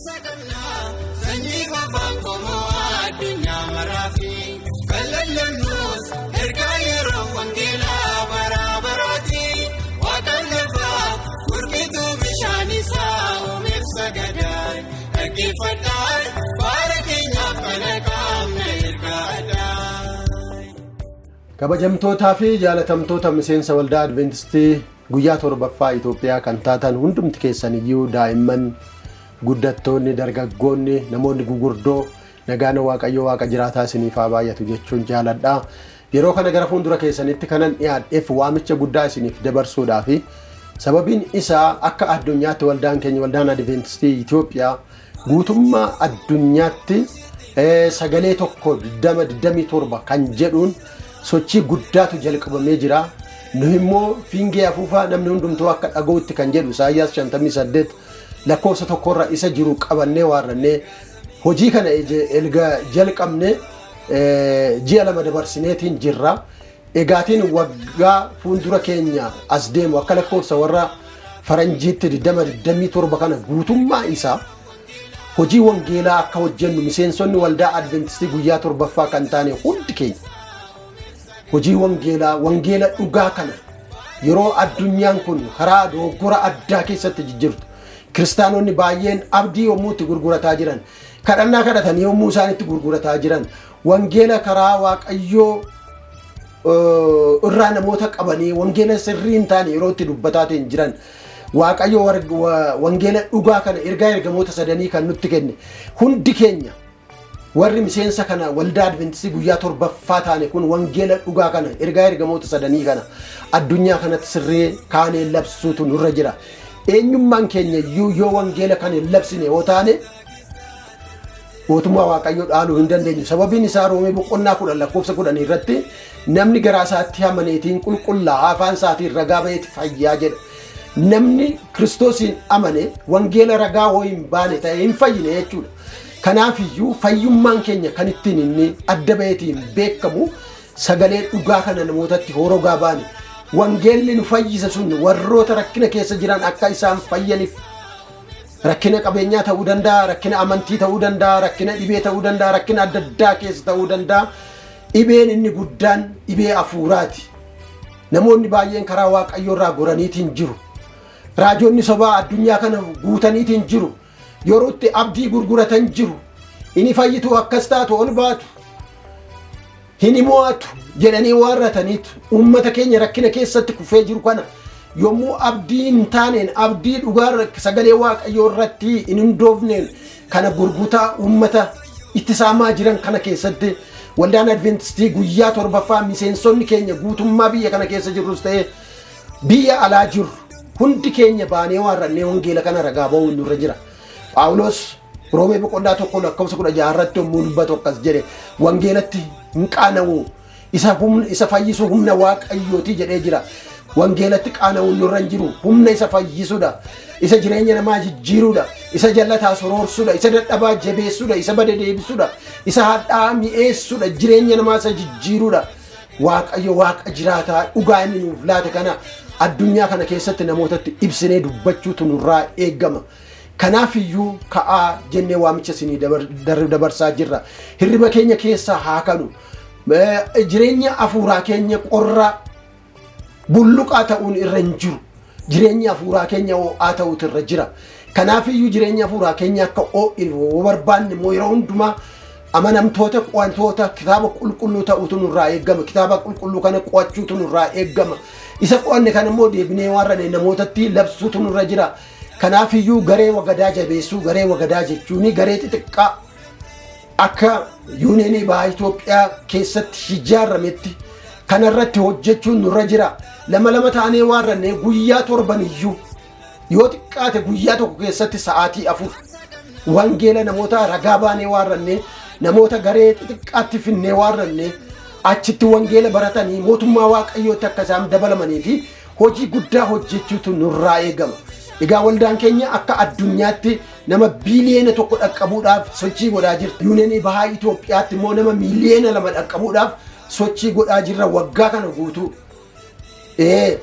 Sanyii qofaan qomoo addunyaa maraafi kan lallabnus ergaa yeroo wangeelaa bara baraati. Waaqaan lafaa gurgituu bishaan isaa uumeef sagadaa dhaggeeffadhaa faara keenyaaf kana qaamna ergaa addaa. Kabajamtootaa fi jaalatamtoota miseensa Waldaa Adventistii Guyyaa Torbaffaa Itoophiyaa kan taatan hundumti keessan iyyuu, daa'imman, guddattoonni, dargaggoonni, namoonni gugurdoo, nagaan Waaqayyo Waaqa jiraataa isiniif haa baay'atu jechuun jaaladha. Yeroo kana gara fuuldura keessanitti kanan dhiyaadheef waamicha guddaa isiniif dabarsuudhaafi. Sababiin isaa akka addunyaatti waldaan keenya, Waldaan Adventistii Itoophiyaa, guutummaa addunyaatti sagalee tokko 2027 kan jedhuun sochii guddaatu jalqabamee jira. Nu immoo fiingee afuufaa namni hundumtuu akka dhaga'utti kan jedhu Isaayyaas 58 lakkoofsa tokkorra isa jiru qabannee waarrannee hojii kana erga jalqabne ji'a 2 dabarsineetiin jirra. Egaatiin waggaa fuuldura keenya as deemu akka lakkoofsa warra faranjiitti 2027 kana guutummaa isaa hojii wangeelaa akka hojjennu, miseensonni Waldaa Adventistii Guyyaa Torbaffaa kan taane hundi keenya hojii wangeelaa, wangeela dhugaa kana, yeroo addunyaan kun karaa dogoggora addaa keessatti jijjiirtu, kiristaanonni baay'een abdii yommuu itti gurgurataa jiran, kadhannaa kadhatanii yommuu isaan itti gurgurataa jiran, wangeela karaa Waaqayyoo irraa namoota qabanii wangeela sirrii hin taane yeroo itti dubbataatiin jiran, Waaqayyo wangeela dhugaa kana, ergaa ergamoota sadanii kan nutti kenne, hundi keenya warri miseensa kana Waldaa Adventistii Guyyaa Torbaffaa taane kun wangeela dhugaa kana, ergaa ergamoota sadanii kana addunyaa kanatti sirrii kaanee labsuutu nurra jira. Eenyummaan keenya iyyuu yoo wangeela kana hin labsine yoo taane mootummaa Waaqayyoo dhaaluu hin dandeenyu. Sababiin isaa Roomee boqonnaa 10 lakkoofsa 10 irratti namni garaa isaatti amaneetiin qulqullaa'a, afaan isaatiin ragaa ba'eeti fayyaa jedha. Namni Kiristoosiin amane wangeela ragaa hoo hin baane ta'e hin fayyine jechuudha. Kanaafiyyuu fayyummaan keenya kan ittiin inni adda ba'eetiin beekamu sagalee dhugaa kana namootatti horogaa baane. Wangeelli nu fayyisa sun warroota rakkina keessa jiran akka isaan fayyaniif, rakkina qabeenyaa ta'uu danda'a, rakkina amantii ta'uu danda'a, rakkina dhibee ta'uu danda'a, rakkina adda addaa keessa ta'uu danda'a. Dhibeen inni guddaan dhibee hafuuraati. Namoonni baay'een karaa Waaqayyoo irraa goraniitiin jiru. Raajonni sobaa addunyaa kana guutaniitiin jiru. Yeroo itti abdii gurguratan jiru. Inni fayyitu, akkas taatu, ol baatu, hin mo'atu jedhanii waarrataniitu uummata keenya rakkina keessatti kufee jiru kana yommuu abdii hin taaneen, abdii dhugaa sagalee Waaqayyoo irratti hin hundoofneen kana gurgutaa uummata itti saamaa jiran kana keessatti, Waldaan Adventistii Guyyaa Torbaffaa miseensonni keenya guutummaa biyya kana keessa jirrus ta'e biyya alaa jirru hundi keenya baanee waarrannee wangeela kana ragaa ba'uun nurra jira. Phaawulos Roomee boqonnaa 1 lakkoofsa 16 irratti yommuu dubbatu akkas jedhe: wangeelatti hin qaana'u, isa humna isa fayyisu, humna Waaqayyooti jedhee jira. Wangeelatti qaana'uun nurra hin jiru. Humna isa fayyisudha. Isa jireenya namaa jijjiirudha. Isa jallataa soroorsuudha. Isa dadhabaa jabeessuudha. Isa bade deebisuudha. Isa hadhaa mi'eessuudha. Jireenya namaa isa jijjiirudha. Waaqayyo Waaqa jiraataa dhugaa inni nuuf laate kana addunyaa kana keessatti namootatti ibsinee dubbachuutu nurraa eegama. Kanaaf iyyuu ka'aa jennee waamicha isinii dabarsaa jirra. Hirriba keenya keessaa haa kanu. Jireenya hafuuraa keenya qorraa bulluqaa ta'uun irra hin jiru. Jireenya hafuuraa keenya ho'aa ta'uutu irra jira. Kanaaf iyyuu jireenya hafuuraa keenya akka ho'inu yoo barbaanne immoo yeroo hundumaa amanamtoota qo'antoota kitaaba qulqulluu ta'uutu nurraa eegama. Kitaaba qulqulluu kana qo'achuutu nurraa eegama. Isa qo'anne kana immoo deebinee waan namootatti labsuutu nurra jira. Kanaaf iyyuu garee wagadaa jabeessuu, garee wagadaa jechuun garee xixiqqaa akka yuuneenii bahaa Itoophiyaa keessatti ijaarametti kanarratti hojjechuun nurra jira. Lama lama taanee waarrannee guyyaa torban iyyuu yoo xiqqaate guyyaa tokko keessatti sa'aatii 4 wangeela namoota ragaa baanee waarrannee, namoota garee xixiqqaatti finnee waarrannee, achitti wangeela baratanii mootummaa Waaqayyootti akka isaan dabalamanii fi hojii guddaa hojjechuutu nurraa eegama. Egaa waldaan keenya akka addunyaatti nama biiliyoona 1 dhaqqabuudhaaf sochii godhaa jirti. Yuuneenii bahaa Itoophiyaatti immoo nama miiliyoona 2 dhaqqabuudhaaf sochii godhaa jirra waggaa kana guutuu.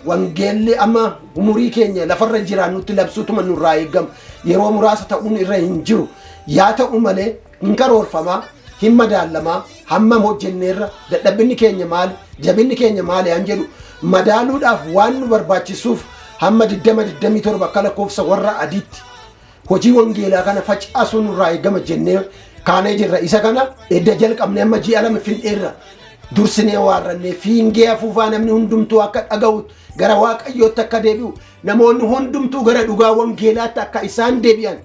Wangeelli amma umurii keenya lafarra jiraannutti labsuutuma nurraa eegama. Yeroo muraasa ta'uun irra hin jiru. Yaa ta'u malee hin karoorfamaa, hin madaalamaa, hammam hojjenneerra, dadhabinni keenya maali, jabinni keenya maali han jedhu madaaluudhaaf waan nu barbaachisuuf hamma 2027 akka lakkoofsa warra adiitti hojii wangeelaa kana facaasuu nurraa eegama jennee kaanee jirra. Isa kana edda jalqabnee amma ji'a 2 finneerra. Dursinee waarrannee fiingee afuufaa namni hundumtuu akka dhaga'u, gara Waaqayyootti akka deebi'u, namoonni hundumtuu gara dhugaa wangeelaatti akka isaan deebi'an,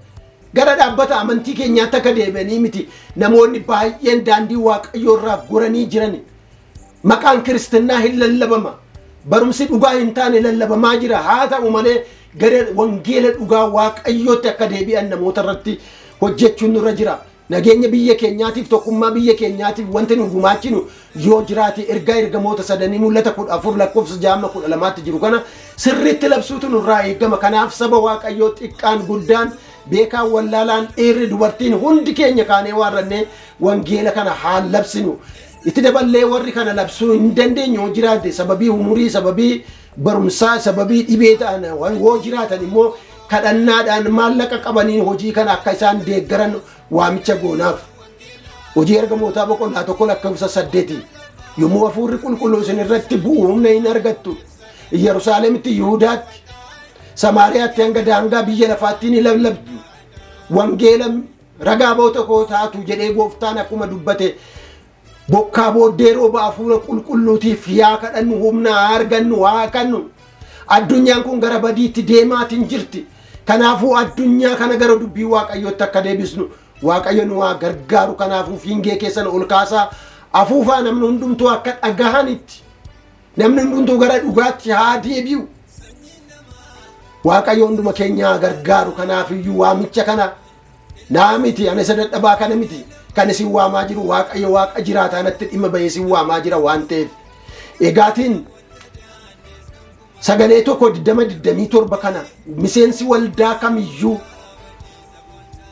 gara dhaabbata amantii keenyaatti akka deebi'anii miti. Namoonni baay'een daandii Waaqayyoo irraa goranii jiran. Maqaan kiristinnaa hin lallabama, barumsi dhugaa hin taane lallabamaa jira. Haa ta'u malee gara wangeela dhugaa Waaqayyootti akka deebi'an namoota irratti hojjechuun nurra jira. Nageenya biyya keenyaatiif, tokkummaa biyya keenyaatiif wanti nu gumaachinu yoo jiraate, ergaa ergamoota sadanii Mul'ata 14 lakkoofsa 6-12tti jiru kana sirriitti labsuutu nurraa eegama. Kanaaf saba Waaqayyoo, xiqqaan guddaan, beekaan wallaalaan, dhiirri dubartiin, hundi keenya kaanee waarrannee wangeela kana haa labsinu. Itti daballee warri kana labsuu hin dandeenye yoo jiraate, sababii umurii, sababii barumsaa, sababii dhibee ta'an yoo jiraatan immoo, kadhannaadhaan, maallaqa qabaniin hojii kana akka isaan deeggaran waamicha goonaaf. Hojii Ergamootaa boqonnaa 1 lakkoofsa 8, yommuu Hafuurri Qulqulluu isin irratti bu'u humna hin argattu. Yerusaalemitti, Yihudaatti, Samaariyaatti, hanga daangaa biyya lafaatti ni lallabdu. Wangeela ragaa baatota koo taatu jedhee gooftaan akkuma dubbate, bokkaa booddee rooba Hafuura Qulqulluutiif yaa kadhannu, humna haa argannu, haa kannu. Addunyaan kun gara badiitti deemaatiin jirti. Kanaafuu addunyaa kana gara dubbii Waaqayyootti akka deebisnu Waaqayyo nu haa gargaaru. Kanaafuu fiingee keessan ol kaasaa afuufaa, namni hundumtuu akka dhagahanitti, namni hundumtuu gara dhugaatti haa deebi'u. Waaqayyo hunduma keenya haa gargaaru. Kanaafiyyuu waamicha kana naa miti, ani isa dadhabaa kana miti kan isin waamaa jiru, Waaqayyo Waaqa jiraataa natti dhimma bahee isin waamaa jira waan ta'eef. Egaatiin sagalee 1 2027 kana miseensi waldaa kamiyyuu,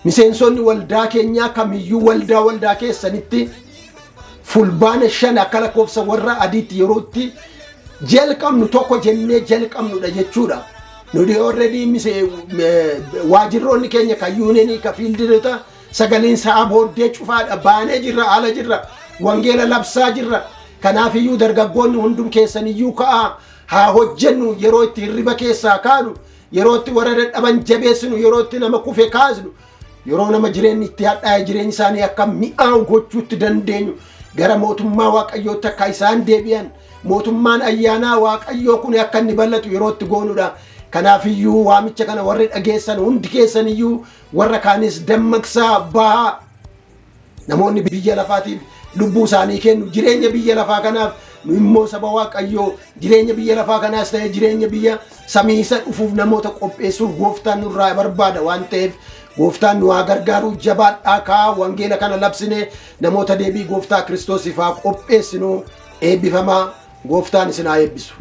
miseensonni waldaa keenyaa kamiyyuu, waldaa keessanitti Fulbaana 5 akka lakkoofsa warra adiitti yerootti jalqabnu tokko jennee jalqabnudha jechuudha. Nuti already waajirroonni keenya kan unionii, ka fieldoota sagaleen sa'a booddee cufaadha, baanee jirra, ala jirra, wangeela labsaa jirra. Kanaafiyyuu dargaggoonni hundum keessaniyyuu ka'aa haa hojjennu. Yeroo itti hirriba keessaa kaanu, yeroo itti warra dadhaban jabeessinu, yeroo itti nama kufe kaasnu, yeroo nama jireenyi itti hadhaa'e jireenyi isaanii akka mi'aawu gochuutti dandeenyu, gara mootummaa Waaqayyootti akka isaan deebi'an, mootummaan ayyaanaa Waaqayyoo kun akka inni bal'atu yeroo itti goonudha. Kanaafiyyuu waamicha kana warri dhageessan hundi keessaniyyuu warra kaanis dammaqsaa bahaa. Namoonni biyya lafaatiif lubbuu isaanii kennu jireenya biyya lafaa kanaaf, nu immoo saba Waaqayyoo jireenya biyya lafaa kanaas ta'e jireenya biyya samiisa dhufuuf namoota qopheessuuf gooftaan nurraa barbaada waan ta'eef, gooftaan nu haa gargaaru. Jabaadhaa kaa, wangeela kana labsine namoota deebii gooftaa Kiristoosiif haa qopheessinu. Eebbifamaa, gooftaan isin haa eebbisu.